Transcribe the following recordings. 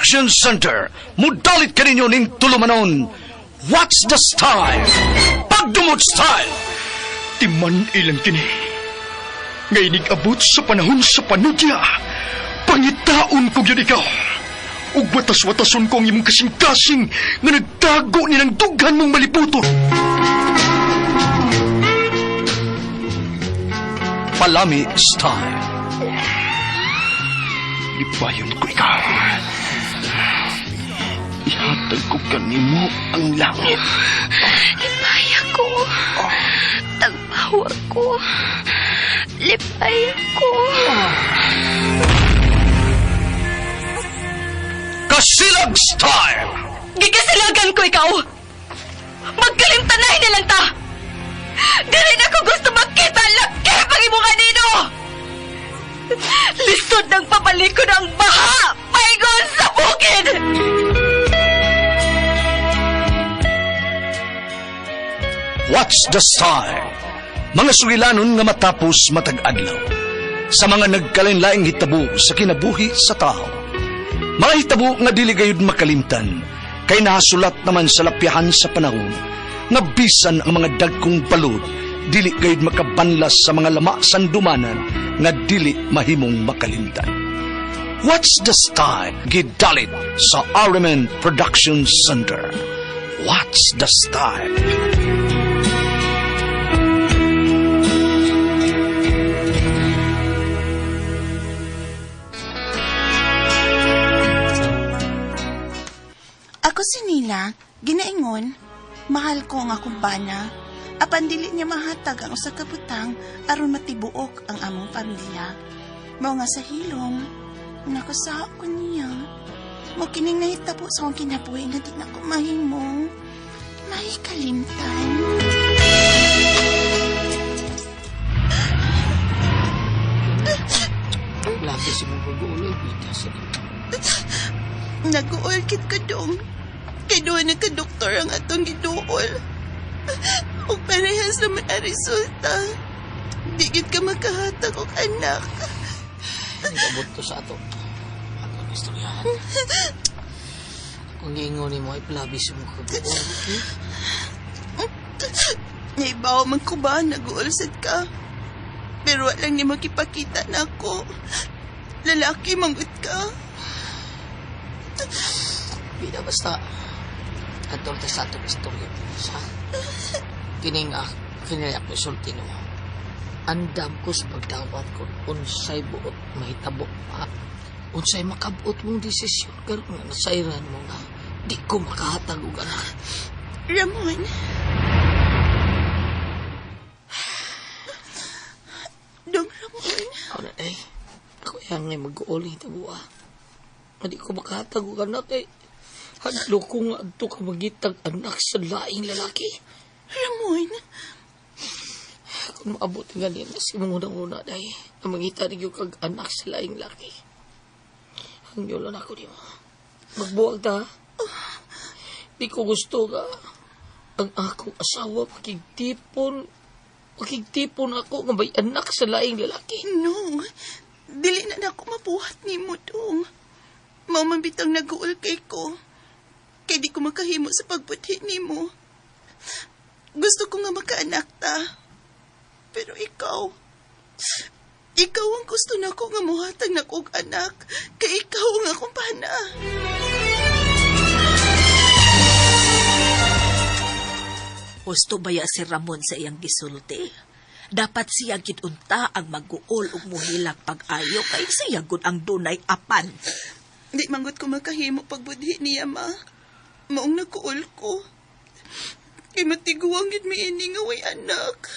Production Center. Mudalit kaninyo ning tulumanon. What's the style? Pagdumot style! Timan ilang kini. Nga inig-abot sa panahon sa panudya, pangitaon ko gyud ikaw. Ug watas-watason ko ang imong kasing-kasing nga nagtago ni ng dughan mong maliputon. Palami style. Lipayon ko ikaw. Ihatag ko kanimo ang langit. Lipaya ko. Tagpawa ko. Lipaya ko. Kasilag style! Gikasilagan ko ikaw! Magkalimtanay na lang ta! Dili na ko gusto makita ang laki pang imong kanino! Lisod ng pabalikon ang baha! Paingon sa bukid! What's the style? Mga sugilanon nga matapos matag adlaw. Sa mga nagkalain-laing hitabo sa kinabuhi sa tao. Mga hitabo nga dili gayud makalimtan, kay nahasulat naman sa lapyahan sa panahon, nga bisan ang mga dagkong balod, dili gayud makabanlas sa mga lama sandumanan nga dili mahimong makalimtan. What's the style? Gidalit sa RMN Production Center. What's the style? Ako si Nila, ginaingon, mahal ko ang akong bana. Apan dili niya mahatag ang usa ka butang aron matibuok ang among pamilya. Mao nga sa hilom, nakusaha ko niya. Mo kining nahitabo sa akong kinabuhi nga di na ko mahimo. Mahikalimtan. Lagi si mong pag-uulay, bida sa Nag-uol kit ka dong. Kay doon nagka-doktor ang atong giduol. Ug parehas naman ang resulta. Di gid ka makahatag og anak. Nagabot to sa ato. Atong istoryahan. Kung giingon nimo ay plabi si mong pag-uol, okay? Naibaw man ko ba, nag-uol sad ka. Pero wala lang niya makipakita na ako. Lalaki, manggut ka. Bida basta. Adto ta sa atong istorya. Sa kining kini ako isulti nimo. Andam ko sa pagdawat ko unsay buot mahitabo pa. Unsay makabuot mong desisyon karon nga nasayran mo nga di ko makahatag og anak. Ramon. Dong Ramon. Ako na ay. Ako yang ngay mag-uuli tabuha. Nga di ko makahatag og anak eh. Hadlo ko nga adto ka magitag anak sa laing lalaki. Ramon. Kung maabot nga niya na si mong unang-una day, na mangita ninyo kag anak sa laing laki. Hangyo lang ako niyo. Magbuwag ta. Di ko gusto nga ang akong asawa makigtipon. Makigtipon ako nga may anak sa laing lalaki. No. Dili na nako mabuhat nimo dong. Mao man bitang nag-uol kay ko. Kay di ko makahimo sa pagbuthi nimo. Gusto ko nga makaanak ta. Pero ikaw, ikaw ang gusto nako nga muhatag nako og anak. Kay ikaw ang akong pana. Husto baya si Ramon sa iyang gisulti? Dapat siya gid unta ang mag-uol ug muhilak pag-ayo kay siya gud ang dunay apan. Di manggut ko makahimo pagbudhi niya, ma. Maong nagkuol ko. Kay matiguang gid mi ini nga way anak.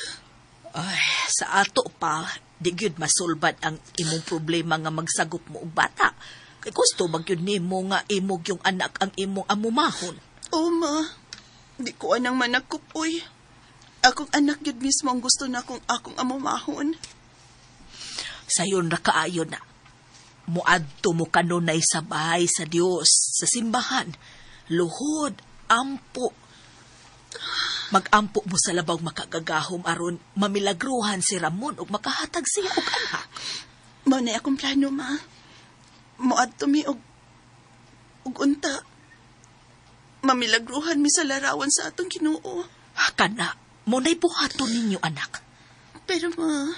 Ay, sa ato pa, di gyud masulbad ang imong problema nga magsagop mo og bata. Kay gusto ba gyud nimo nga imog yung anak ang imong amumahon? Oo, ma. Di ko anang manakupoy. Akong anak gyud mismo ang gusto na akong akong amumahon. Sayon ra kaayo na. Muadto mo kanunay sa bahay sa Dios, sa simbahan. Luhod, ampo. Magampo mo sa labaw makagagahom aron mamilagruhan si Ramon ug makahatag siya og anak. Mao na akong plano, ma. Muadto mi og Ug unta, mamilagruhan mi sa larawan sa atong Ginoo. Kana, mo na'y buhaton ninyo, anak. Pero ma,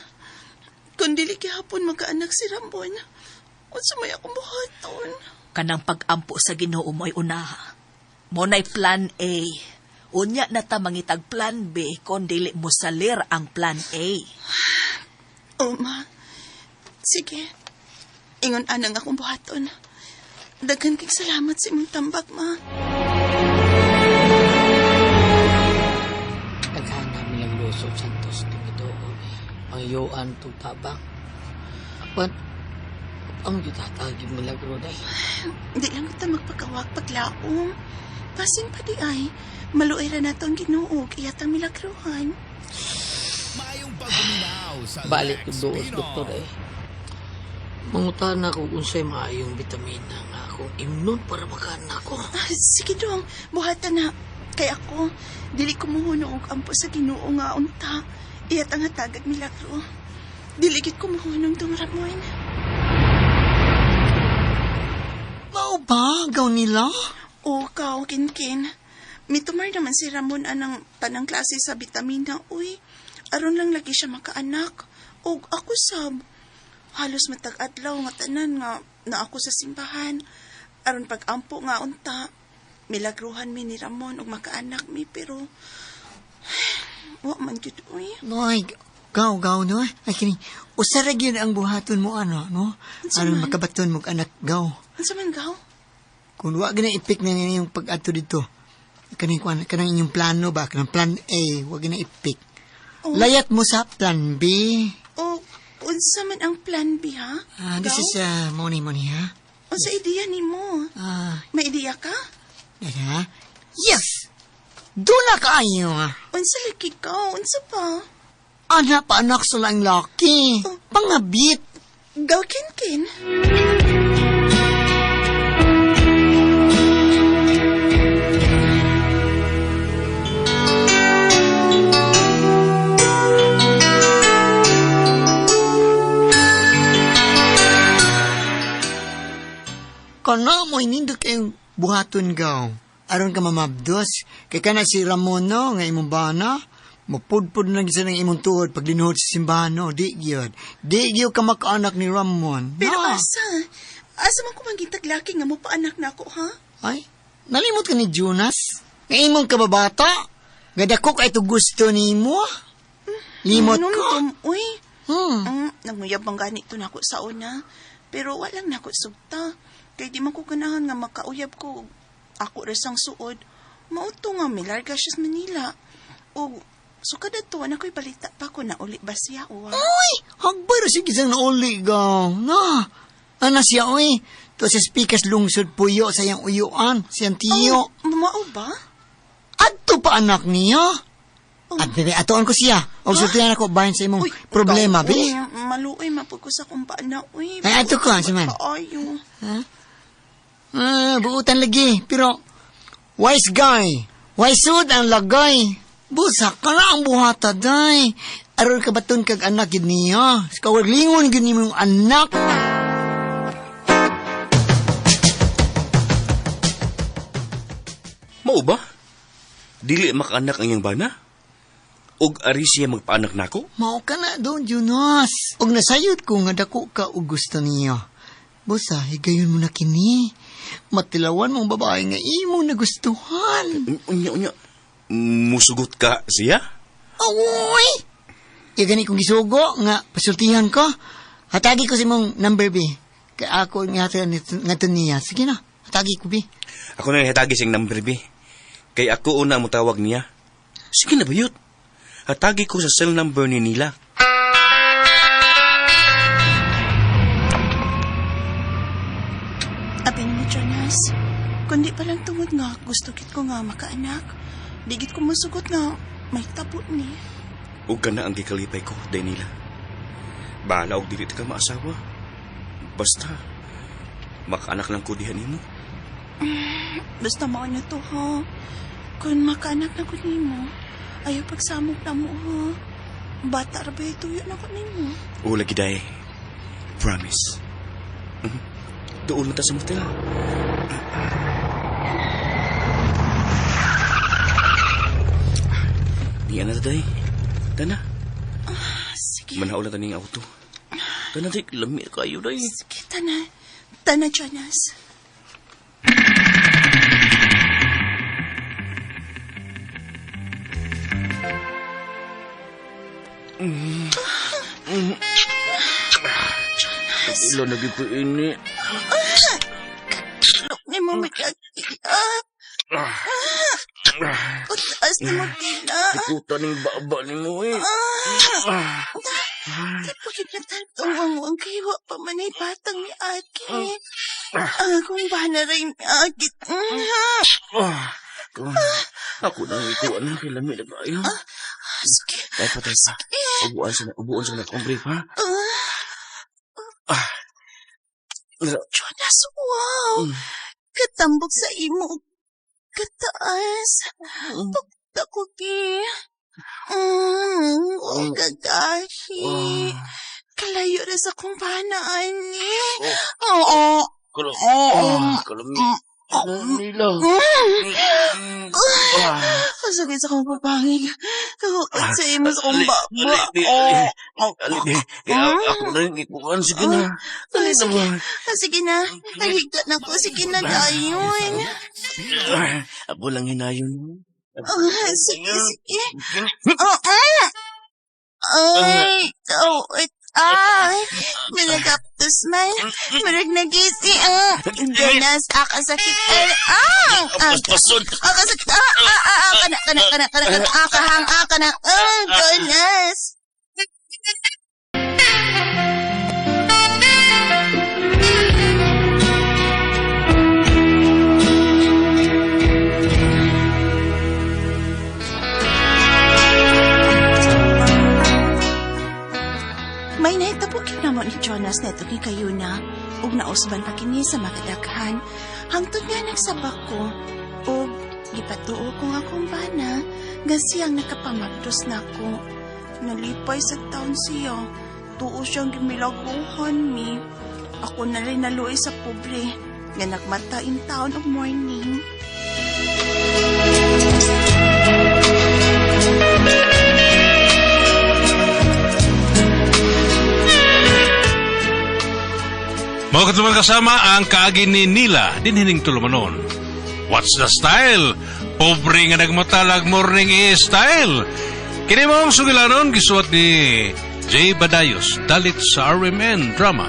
kung dili gihapon magkaanak si Ramon, unsa may akong buhaton? Kanang pag-ampo sa Ginoo mo'y unaha. Mo na'y plan A. Unya na ta mangitag plan B kung dili mo salir ang plan A. O ma, sige. Ingon anang akong buhaton. Daghan kay salamat sa imong tambak, ma. Daghan namin lang lusot Santos Tumidoo. Mangyuan itong tabang. Apan, ang yutatagin milagro day. Di lang kita magpagawag paglaom. Basin pa di ay, maluoy ra nato ang Ginoo ug iyatang milagruhan. Balik yung doos, doktor eh. Mangutan na kung unsay maayong bitamina nga akong imnon para makaanak ko. Ah, sige dong, buhatan na. Kay ako, dili ko muhuno og ampo sa Ginoo nga unta. Iyatang hatagag milagro. Dili gid ko muhunong dong Ramon. Mao ba, gaw nila? O kaw, kinkin. Mitumar naman si Ramon anang tanang klase sa bitamina, uy. Aron lang lagi siya makaanak. Og ako sab. Halos matag adlaw nga tanan nga na ako sa simbahan. Aron pag-ampo nga unta. Milagruhan mi ni Ramon og makaanak mi pero wa man gyud uy. Noy, gaw, gaw, no? Ay, kini, usara gyud ang buhaton mo, ano, no? Unsa Aron man? makabaton mo anak, gaw. Unsa man gaw? Kung wa gina ipik na niya yung pag-adto dito, kaning kuan, kanang inyong plano ba, kanang plan A, wa gina ipik. Oh. Layat mo sa plan B. O unsa man ang plan B ha? Ah, this Gaw? is money, money, ha? Unsa ideya nimo? Ah, May ideya ka? ha? Yes! Doon na kaayo, ha? Unsa lagi ka? Unsa pa? Anak pa anak sa laing laki. Oh. Pangabit. Gaw kinkin. Kana mo inindot kayong buhaton gaw. Aron ka mamabdos. Kay kana si Ramon no, nga imong bana, mapudpud na gisa ng imong tuhod pag linuhod sa simbahan no. Di gyud. Di gyud ka makaanak ni Ramon. Pero Na. asa? Asa man ko mangitag laki nga mo paanak na ako, ha? Ay, nalimot ka ni Jonas? Nga imong kababata? Gadako kay to gusto nimo. Limot Anong ko. Uy, Hmm. Nanguyab bang ganito na ako sa una. Pero walang nako sugta. Kay di man ko ganahan nga makauyab ko. Ako resang suod. Mauto nga milarga siya sa Manila. O sukad ato na ko'y balita pa ko na uli ba siya o wa? Uy, hagbay ra siya gisang nauli gaw. Na, ana siya uy. To sa speakers lungsod puyo sa iyang uyuan, siyang tiyo. Oh, mao ba? Adto pa anak niya. Oh. At bebe, atoon ko siya. O sultihan ako bahin sa imong Uy, problema, ikaw, bi. Uy, maluoy mapud ko sa akong bana, uy. Ay, ato ko, asa man? Kaayo. Ah, buutan lagi. Pero, wise guy. Wise sud ang lagay. Busa ka na ang buhata, day. Aron ka baton kag anak yun niya. Sa lingon yun nimo yung anak. Mao ba? Dili makaanak ang iyang bana? Og ari siya magpaanak nako? Mao ka na doon, Jonas. Og nasayod ko nga dako ka og gusto niya. Busa, higayon mo na kini. Matilawan mong babae nga imo nagustuhan. Unya, unya. Musugot ka siya? Awoy! Iya gani kong gisugo nga pasultihan ko. Hatagi ko sa imong number B. Kaya ako nga nga niya. Sige na, hatagi ko B. Ako na hatagi siyang number B. Kay ako una mutawag niya. Sige na bayot. Hatagi ko sa cell number ni nila. Abin mo, Jonas. Kundi pa lang tungod nga, gusto kit ko nga makaanak. Digit ko musugot nga, may tabo ni. Ug kana ang gikalipay ko, day nila. Bahala og dili ta ka maasawa. Basta, makaanak lang ko diha nimo. Basta mao na to, ha? Kung makaanak na ko nimo, ayaw pagsamok na mo, ha? Bata ra ba ituyo na ko nimo? O lagi day. Promise. Doon na ta sa motel. Niya na ta, day. Tana. Sige. Manaw na ta ning auto. Tana, day. Lami kayo, day. Sige, tana. Tana, Jonas. Jonas. Ilo na gyud ko ini. Look ni mo magkakilap. Utaas na mo tila. Ikutan ning baba ni mo eh. Di po kinatantong ang ang kaywa pa man ay batang ni Aki. Ang akong bana rin ni Aki. Ako na ikuan na kay lami na kayo. Sige. Tay pa tay pa. Ubuan sa na akong brief ha. Jonas, wow! Katambok sa imo. Kataas. Tukta ko, ki. Oh, gagahi. Kalayo ra sa kong bana, ani. Oo. Kalami. Nila. Kasakit sa akong papangig. Kakukot sa imo sa akong baba. Ali, ali, ako na rin ikuan. Sige na. Dali sige. Sige na. Nahigla na ko. Sige na, dayon. Ako lang hinayon. Sige, sige. Ay, tawit. Ay, minagaptos man. Murag nagisi. Jonas, akasakit. Ay, Paspason. Akasakit. Kana, kana, kana, kana, kana. Kahang, kana. Jonas. May nahitabo kinamo ni Jonas neto ni Kayuna ug nausban pa kini sa makadaghan. Hangtod nga nagsabak ko ug gipatuo ko nga akong bana nga siyang nakapamagdos nako. Nalipay sa taon siya. Tuo siyang gimilaguhan mi. Ako na rin naluoy sa pobre nga nagmata in town og morning. Mga katulad kasama ang kaagi ni Nila dinhining tulumanon. What's the style? Pobre nga nagmatalag morning style. Kini mo ang sugilanon gisuwat ni Jay Badayos dalit sa RMN Drama.